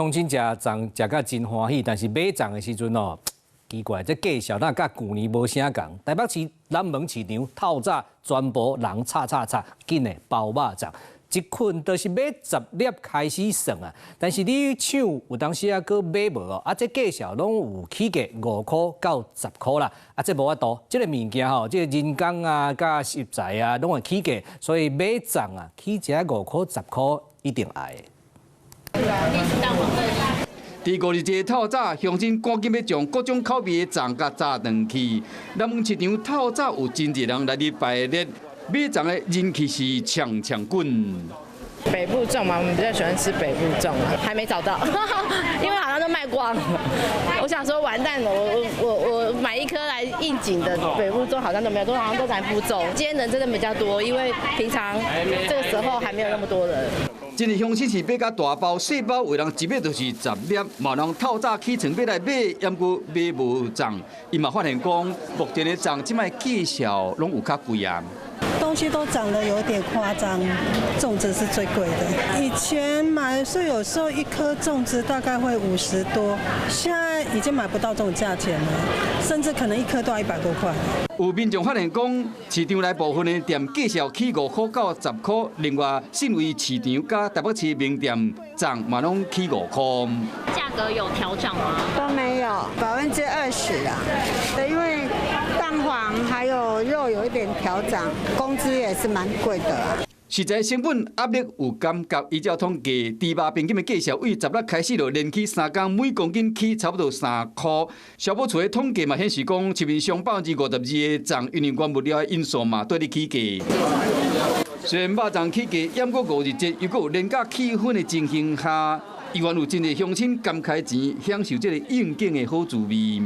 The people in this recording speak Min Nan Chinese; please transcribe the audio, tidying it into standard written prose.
鄉親食粽食甲真歡喜，但是買粽的時陣哦，奇怪，這價數若佮舊年無啥仝。台北市南門市場透早全部人插插插，緊的包肉粽，一捆就是買10粒開始算啊。但是你搶有當時啊，閣買無哦。啊，這價數攏有起價5箍到10箍啦。啊，這無法度，這个物件吼，這个人工啊、佮食材啊，攏會起價，所以買粽啊，起價5箍10箍一定愛的。佇五日節透早，鄉親趕緊欲將各種口味的粽共紮轉去。南門市場透早有真濟人來佇排列，買粽的人氣是搶搶滾。北部粽嘛，我們比較喜歡吃北部粽，還沒找到，因為好像都賣光了。我想說完蛋了，我買一顆來應景的北部粽好像都沒有，都好像都南部粽。今天人真的比較多，因為平常這個時候還沒有那麼多人。真濟鄉親是買甲大包細包，有人一買就是10粒，嘛有人透早起床欲來買，猶閣買無粽。伊嘛發現講，目前的粽這擺價數攏有較貴啊。東西都漲得有點誇張，粽子是最貴的。以前買的時候，有時候一顆粽子大概會50多，現在已經買不到這種價錢了，甚至可能一顆都要100多塊。有民眾發現講，市場內部分的店價數起5箍到10箍，另外信義市場佮台北市名店粽嘛攏起五箍。價格有調漲嗎？都沒有，20%啦。因為蛋黃還有肉有一點調漲，工資也是蠻貴的。食材成本壓力有感覺，依照統計，豬肉平均的價數對10月開始就連起3工，每公斤起差不多3箍。消保處的統計嘛顯示講，市面上52%的粽，因為原物料的因素嘛，綴咧起價。雖然肉粽起價，猶閣五日節又閣有連假氣氛的情形下，依然有真濟鄉親甘開錢，享受這个應景的好滋味。